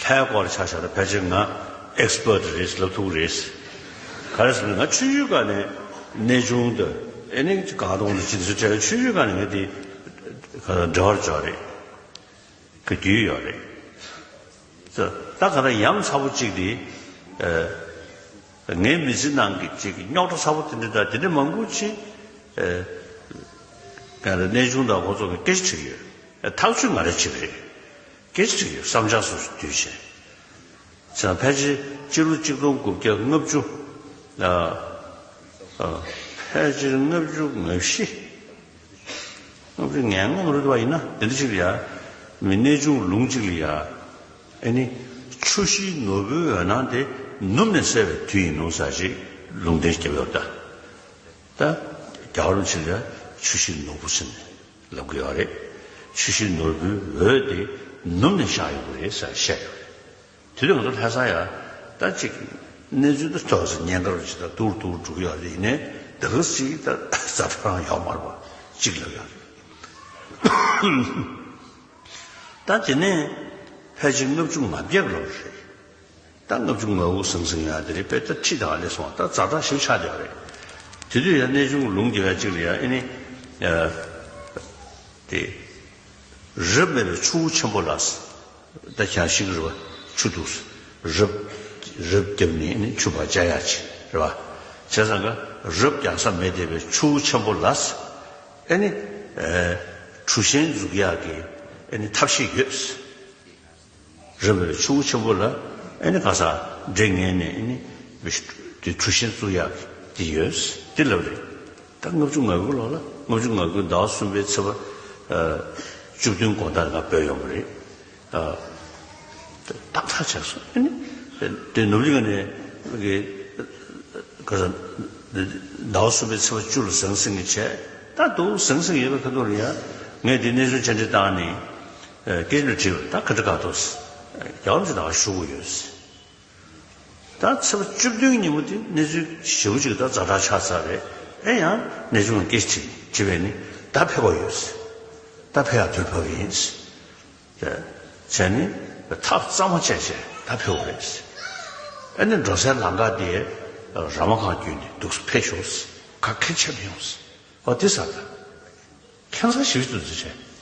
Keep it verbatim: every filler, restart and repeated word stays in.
ཕའི་སྐོར་ཆ་བཞག་ན་ཕལ་ཆེར་ང་ཨེག་སི་པར་ཊི་རེད། ལབ་ཐུབ་རེད། ག་རེ་ཟེར་ན་ང་ཆུ་ཤུལ་སྒང་ནས་གནས་ཆུང་དང་ཨེ་ནི་གངས་དོང་དང་ཅི་འདྲ་ཚོ་བྲལ་བའི་ཆུ་ཤུལ་སྒང་ནས་ང་དེ་འབྲེལ་བ་འཇོག་རེད། ག་རྒྱུས་ཡོད་རེད། ད་ད་ག་ད་ཡ་མཚན་པོ་གཅིག་དེ། ངའི་མི་ཚེ་ནང་གི་ཅིག་རྙོག་དྲ་ཚ་པོ་དེ་འདྲ་དང་དེ་འདྲ་མང་པོ་ཅིག་ང་རང་གནས་ཆུང་དང་ཁོ་ཚོ་གི་སྐད་ཆ་དྲིས་ཡོད། ཐག་གཅོད་ང་རང་བྱེད་ཀྱི་རེད། སྐད་ཆ་དྲིས་ཡོད། བསམ་འཆར་སོ་སོ་བསྡུས་བྱས། ཕལ་ཆེར་སྤྱི་ལོ་གཅིག་སྟོང་དགུ་བརྒྱ་ལྔ་བཅུ། ཕལ་ཆེར་ལྔ་བཅུ་ང་བཞི། ལྔ་བཅུ་ང་ལྔ་མ་རེད་པ། ཡིན་ན་དེ་འདྲ་ཅིག་ལ་ཡ། མི་གནས་ཆུང་ལུང་གཅིག་ལ་ཡ། ཨེ་ནི། ཆུ་བཞི་ནོར་བུའི་འོད་སྣང་དེ་ནུབ་ནས་གསལ་བའི་དུས་ཡིན་ནོ་ཟེར་ཞིག་ལུང་བསྟན་བརྒྱབ་ཡོད་ད། ད། རྒྱལ་བ་རིན་པོ་ཆེ་ལ་ཡ་ཆུ་བཞི་ནོར་བུ་ཟེར་ནས་ལབ་ཀྱི་ཡོད་རེད། ཆུ་བཞི་ནོར་བུའི་འོད་དེ་ནུབ་ནས་ཤར་ཡོང་གི་རེད་ཟེར་བཤད་ཡོད་རེད། དེ་དུས་ང་ཚོ་ལྷ་ས་ཡ། ད་ཅིག་གནས་ཚུལ་འདི་ཐོག་སུ་ཉེན་ཁ་རུ་ཅིག་ད་སྡུག་རུ་སྡུག་རུ་འགྲོ་གི་ཡོད་རེད། ཡིན་ནའི་ད་ག་ཟིག་ད་ཛ་དྲག་རང་ཡོད་མ་རེད་པ། ཅིག་ལབ་ཡོད་རེད། ད་དེ་ནས་ཕལ་ཆེར་ལྔ་བཅུ་ང་བརྒྱད་ལོར་རེད། ད་ལྔ་བཅུ་ང་དགུ་ཟང་ཟིང་ཡ་དེ་རེད། དཔེ་ད་ཁྲི་དང་ཨ་ལས་སོང་ད་ཛ་དྲག་ཞིག་ཆགས་བསྡད་ཡོད་རེད། དེ་དུས་ཡ་གནས་ཆུང་ལུང་རྒྱབ་ཡ་གཅིག་ལ་ཡ་ཨེ་ནི། དེ། རབ་མེད་པའི་ཆུ་བོ་ཆེན་པོ་ལ། ད་ཁྱེད་ཤེས་ཀྱི་རེད་པ། ཆུ་འདུག་རབ། རབ་བརྒྱབ་ནས་ནི་ཆུ་ཕར་བཅག་ཡག་ཅིག་རེད་པ། བྱས་ཙང་ཀ་རབ་རྒྱག་ས་མེད་བསྡད་པའི་ཆུ་བོ་ཆེན་པོ་ལ། ཨེ་ནི། གྲུ་ཤན་འཛུགས་ཡག་གི་ཨེ་ནི་ཐབས་ཤེས་ཡོད། རབ་མེད་པའི་ཆུ་བོ་ཆེན་པོ་ལ་ཨེ་ནི་ག་ས་འདྲེ་ངན་ནས་ཨེ་ནི། དེ་གྲུ་ཤན་བཙུགས་ཡག་གི་དེ་ཡོད། དེ་ལབ་རེད། ད་ལྔ་བཅུ་ང་དགུ་ལོ་ལ་ལྔ་བཅུ་ང་དགུ་ཟླ་བ་གསུམ་པའི་ཚེས་པ། བཅུ་བདུན་དགོང་དག་ང་བོད་ཡོང་གི་རེད། ཏག་ཏག་བྱས་སོང་། ཨ་ནི། དེ་ནུབ་གླིང་ནས་གི་ག་ས་ཟླ་བ་གསུམ་པའི་ཚེས་པ་བཅུ་ལ་ཟང་ཟིང་གི་བྱས། ད་འདུག་ཟང་ཟིང་ཡོད་པའི་ཁ་ཐུག་ལ་ཡ། ངས་དེ་གནས་ཚུལ་བཅར་འདྲི་བཏང་ནས་སྐད་ཆ་དྲིས་པ། ད་ག་འདྲ་ག་འདུག་རྒྱལ་བ་རིན་པོ་ཆེ་ད་ག་ཞུ་གི་ཡོད། ད་ཚེས་པ་བཅུ་བདུན་ཉིན་མོ་དེ་གནས་ཚུལ་ཞེ་པོ་ཅིག་ད་ཛ་དྲག་ཆགས་ཚར་རེད། ཨེ་ཡང་གནས་ཆུང་ལ་སྐད་ཆ་དྲིས་པས་ནི་ད་ཕེབས་པ་ཡོད། ད་ཕེབས་ཡག་དུས་བབ་ཡིན། བྱས་ནི་ཐག་གཙང་མ་བཅད་བྱས་ད་ཕེབས་པ་རེད། ཨེ་ནི་འགྲོ་སའི་ལམ་ཁ་དེ་ར་མ་གང་བརྒྱུད་ནས་འདུག་ཕེབས་ཤོག་ག་གེ་ཆད་མི་ཡོང་། ཨོ་དེ་ཟ་ད། ཁྱད་མཚར་ཞེ་པོ་ཅིག་འདུག་ཟེར་བྱས།